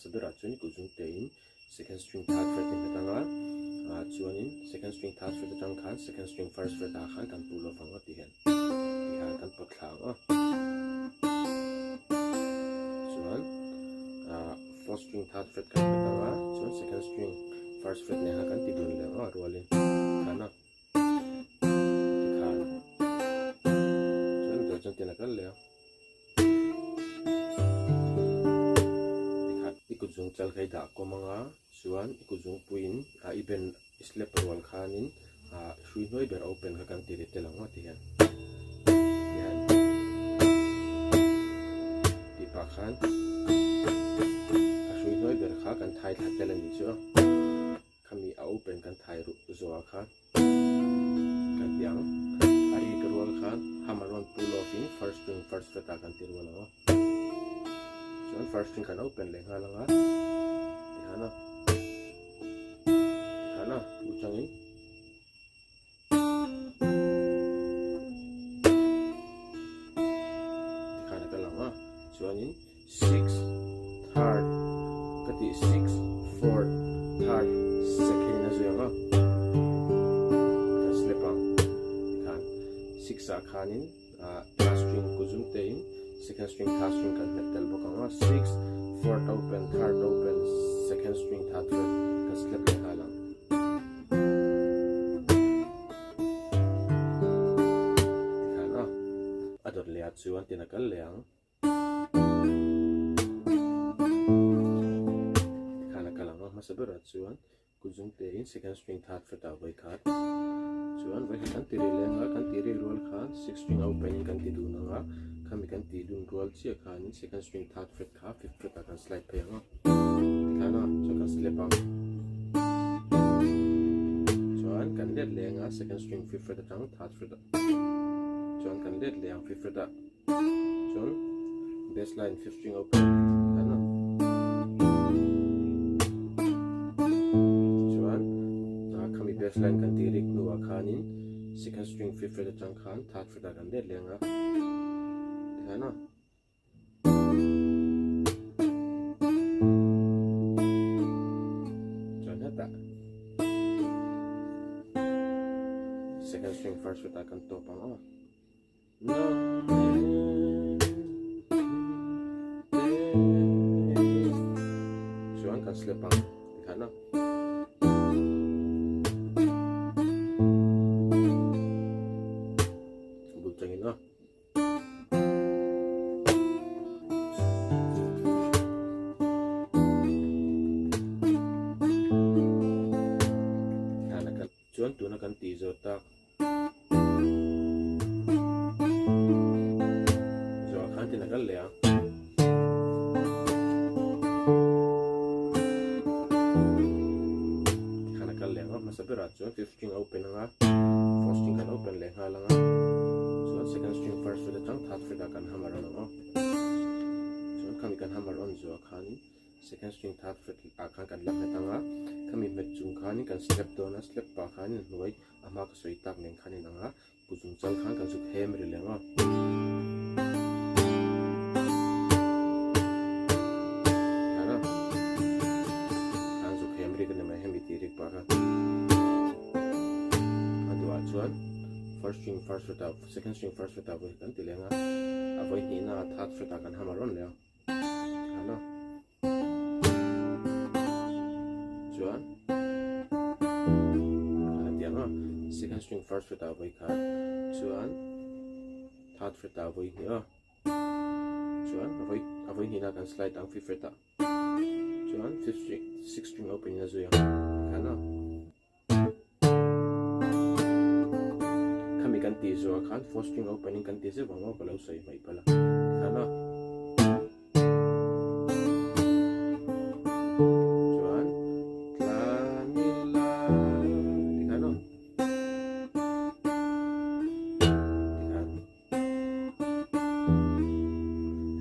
Hmasa berah chuan kut zung tein second string third fret i hmet anga ah chuanin second string third fret atang khan second string first fret ah khan kan pull off ang a ti hian ti hian kan pawt thla ang a chuan ah fourth string third fret kan hmet anga chuan second string first fret nen khan kan ti dun leh ang a rualin tikhan a tikhan chuan dawr chuan tin a kal leh a. Tikhat i kut zung chal kha i dah kawm anga chuan i kut zung puiin ah i ben i slap rual khanin ah hrui hnuai ber open kha kan ti ri tel ang a ti hian tihian tih pah khan a hrui hnuai ber kha kan thai thla tel a nih chu a khami a open kan thai ruh zawh ah khan. Kan ti ang. A rik rual khan hammer rawn pull off in first string first fret ah kan ti rual ang a. Chuan first string kan open leh nghal ang a. Tikhan a. Tikhan a. Bu changin. Tikhan a kal ang a. Chuanin six third ka tih six fourth third second in a zui ang a kan slap ang tikhan six ah khanin ah last string ku zum te in second string third string kan hmet tel bawk ang a six fourth open third open second string third fret kan slap leh nghal ang. Tikhan a a dawt leh ah chuan tin a kal leh ang. Tikhan a kal ang a, hmasa berah chuan kut zung tein second string third fret ah vawi khat chuan vawi khat kan ti rih leng a, kan ti rih rual khan sixth string a open in kan ti dun ang a, khami kan tih dun rual chiah khanin second string third fret kha fifth fret ah kan slide phei ang a, tikhan a chuan kan slap ang chuan kan let leh ang a second string fifth fret atang third fret ah chuan kan let leh ang fifth fret ah. Chuan bass line fifth string open tih khan a. Chuan khami bass line kan tih rik hnuah khanin second string fifth fret atang khan third fret ah kan let leh ang a ti khan a. Chuan hetah second string first fret ah kan tawp ang a. Chuan kan slap ang tikhan a. Bul tangin a. Chuan tuna kan tih zawh tak. Zawh khan tin a kal leh a. Tikhan a kal leh ang a, hmasa berah chuan fifth string a open ang a, fourth string kan open leh nghal ang a, chuan second string first fret atang third fret ah kan hammer on ang a. Chuan khami kan hammer on zawh khanin Second string third fret ah khan kan la hmet ang a, khami hmet chung khanin kan slap dawn a, slap pah khanin hnuai a hma ka sawi tak nen khan inang a, kut chung chal khan kan zuk hem ri leh ang a. Khan a, khan zuk hem rik a ni mai hemi tih rik pah khan. A duhah chuan first string first fret ah second string first fret ah vawi kan ti leng a, a vawi hnihna ah third fret ah kan hammer rawn leh a. Hello. Chuan a ti ang a second string first fret ah vawi khat chuan third fret ah vawi hnih a chuan a vawi a vawi hnihna kan slide ang fifth fret ah chuan fifth string sixth string open in a zui ang tikhan a Khami kan tih zawh ah khan fourth string opening kan ti zeuh ang aw ka lo sawi hmaih palh a tikhan a chuan tlan ila tikhan aw tikhan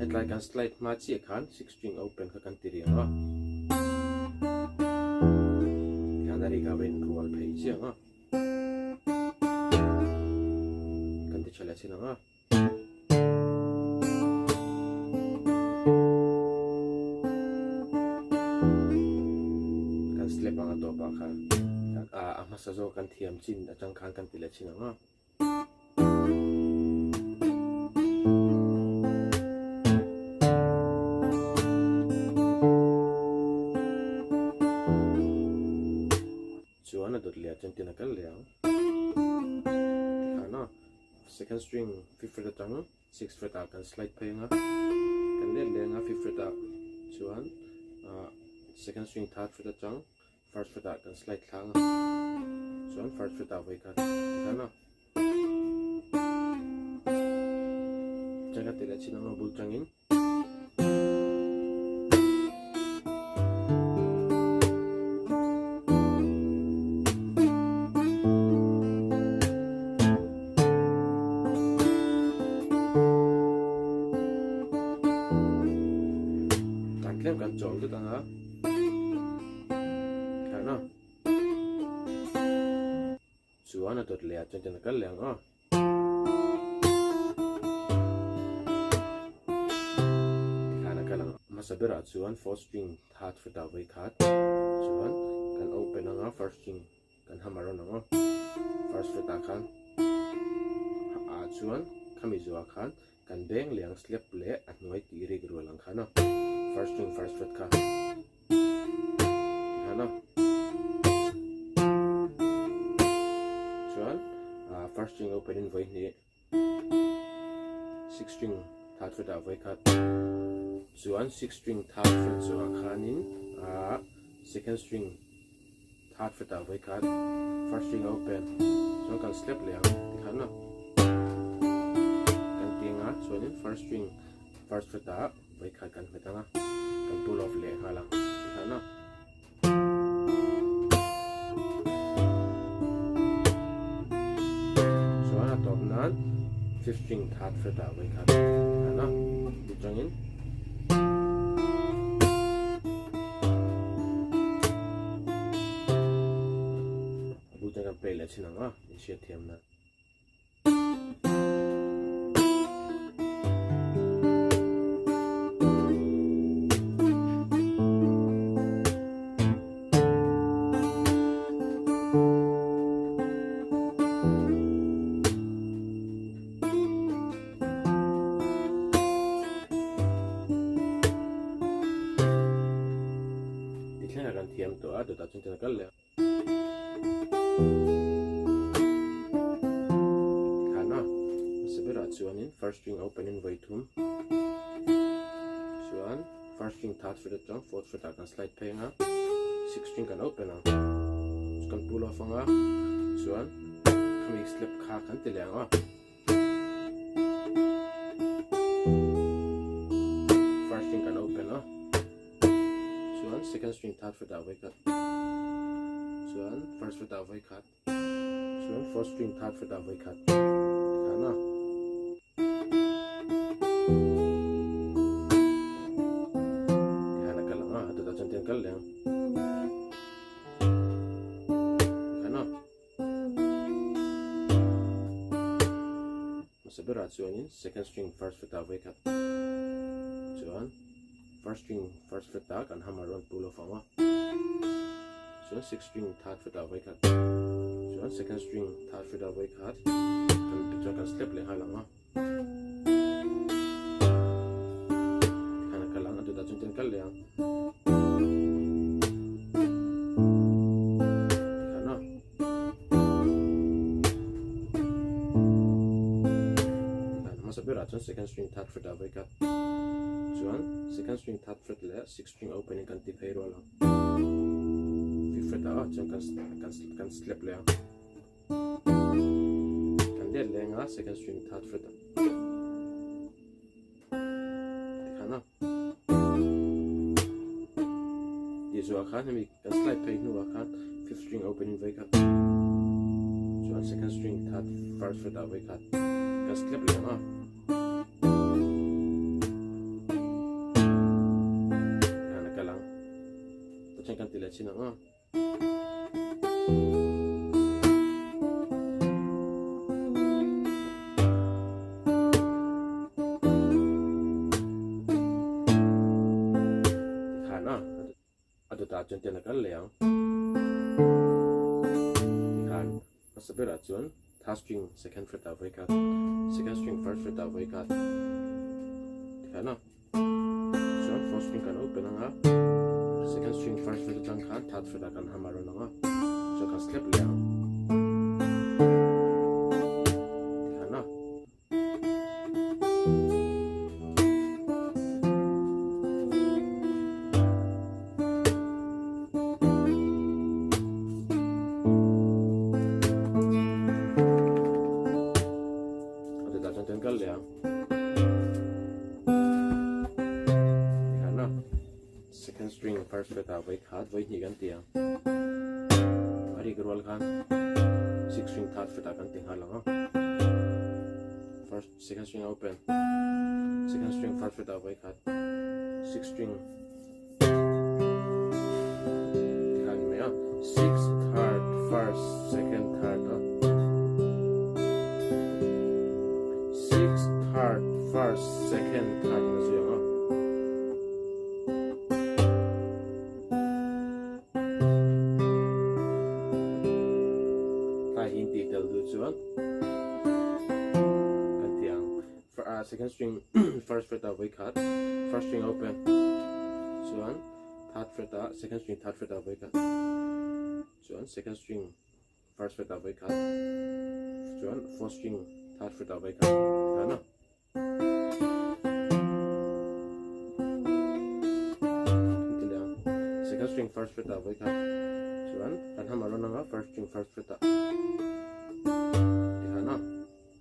hetlai kan slide hma chiah khan six string open kha kan ti rih ang a tikhan a rik a rain rual phei chiah ang a kan ti tha leh chin ang a. Kan slap ang a tawpah khan a hmasa zawk kan thiam chin atang khan kan ti leh chin ang a. Chuan a dawt leh ah chuan tin a kal leh ang. Tikhan a second string fifth fret atang sixth fret ah kan slide phei ang a, kan let leh ang a fifth fret ah chuan second string third fret atang first fret ah kan slide thlang a, chuan first fret ah vawi khat tikhan a. Chuan ka ti leh chin ang a bul tangin. Kan tlem kan chawl deuh ang a khan a chuan a dawt leh ah chuan chuan a kal leh ang a. Tikhan a kal ang. Hmasa berah chuan fourth string third fret ah vawi khat chuan kan open ang a first string kan hammer on ang a first fret ah khan ah chuan khami zuah khan kan beng leh ang slap leh a hnuai tih rik rual ang khan a first string first fret kha tikhan a chuan first string open in vawi hnih six string third fret ah vawi khat chuan six string third fret zawhah khanin second string third fret ah vawi khat first string a open chuan kan slap leh ang tikhan a kan ti anga chuanin first string first fret ah vawi khat kan hmet anga kan pull off leh nghal ang tikhan a. Chuan a tawp nan fifth string third fret ah vawi khat tikhan a atangin. A bu chuan kan play leh chin ang a, in hriat thiam nan. Tithleng a kan thiam tawh a, dawtah chuan chuan a kal leh a. Tikhan a, hmasa berah chuanin first string a open in vawi thum chuan first string third fret atang fourth fret ah kan slide phei ang a, sixth string kan open ang, kan pull off ang a, chuan khami slap kha kan ti leh ang a. First string kan open a chuan second string third fret ah vawi khat chuan first fret ah vawi khat chuan fourth string third fret ah vawi khat tikhan a tikhan a kal ang a chutah chuan tiang kal leh ang tikhan a. Hmasa berah chuanin second string first fret ah vawi khat chuan first string first fret ah kan hammer rawn pull off ang a chuan sixth string third fret ah vawi khat chuan second string third fret ah vawi khat kan chuan kan slap leh nghal ang a tikhan a kal ang a dawtah chuan tian kal leh ang tikhan a tikhan hmasa berah chuan second string third fret ah vawi khat chuan second string third fret leh sixth string open in kan ti phei rual ang fifth fret ah chuan kan kan kan slap leh ang. Kan let leng a second string third fret ah tikhan a tih zuah khan hemi kan slide phei hnuah khan fifth string open in vawi khat chuan second string third first fret ah vawi khat kan slap leh ang a. Tikhan a kal ang tah chuan kan ti leh chin ang a. dawtah chuan ten a kal leh ang. Tikhan hmasa berah chuan third string second fret ah vawi khat, second string first fret ah vawi khat tikhan a. Chuan fourth string kan open ang a, second string first fret atang khan third fret ah kan hammer rawn ang a, chuan kan slap leh ang. Tikhan a. Second string first fret ah vawi khat vawi hnih kan ti ang a rik rual khan sixth string third fret ah kan ti nghal ang a first second string open second string third fret ah vawi khat sixth string tikhan ni mai a sixth third first second third a sixth third first second third na zui ang a Tlai hi in tih tel duh chuan kan ti ang. Second string first fret ah vawi khat, first string open chuan third fret ah second string third fret ah vawi khat chuan second string first fret ah vawi khat chuan fourth string third fret ah vawi khat tikhan a. Second string first fret ah vawi khat chuan kan hammer rawn anga first string first fret ah tikhan a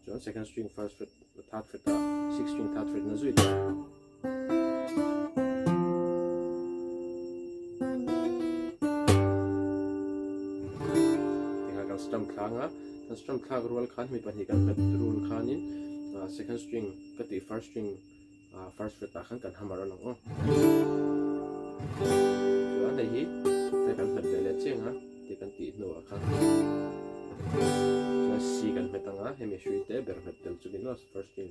chuan second string first fret third fret ah sixth string third fret na zui leh tikhan kan strum thlang a kan strum thlak rual khan mi pahnih kan hmet rul khanin second string ka tih first string first fret ah khan kan hammer a lang aw chuan hei hi tlai kan hmet leh leh chiang a tih kan tih hnuah khan chuan C kan hmet anga hemi hrui te ber hmet tel chungin aw first string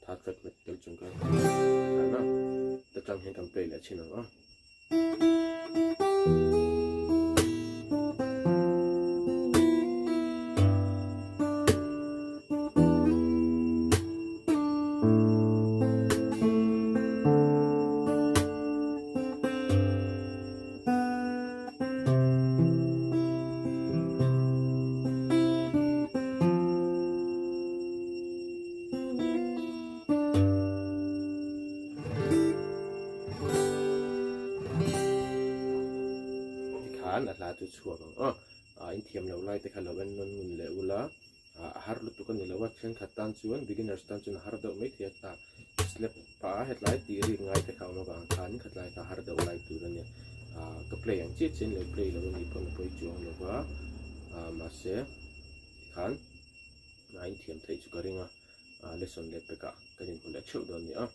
third fret hmet tel chung khan khan a ta tang hian kan play leh thin ang aw. Tikhan a hla chu chhuak ang aw. Ah in thiam loh lai te kha lo en nawn ngun leh ula. Ah a har lutuk a ni lo a, thenkhat tan chuan beginners tan chuan a har deuh mai thei a, ah slap pah a hetlai tih rik ngai te kha a awm avang khan khatlai kha a har deuh lai tur a nia. Ah ka play ang chiah chiah in lo play lo a nih pawn a pawi chuang lo va, ah mahse tikhan a inthiam theih chu ka ring a, ah lesson leh pekah kan inhmu leh theuh dawn a ni a.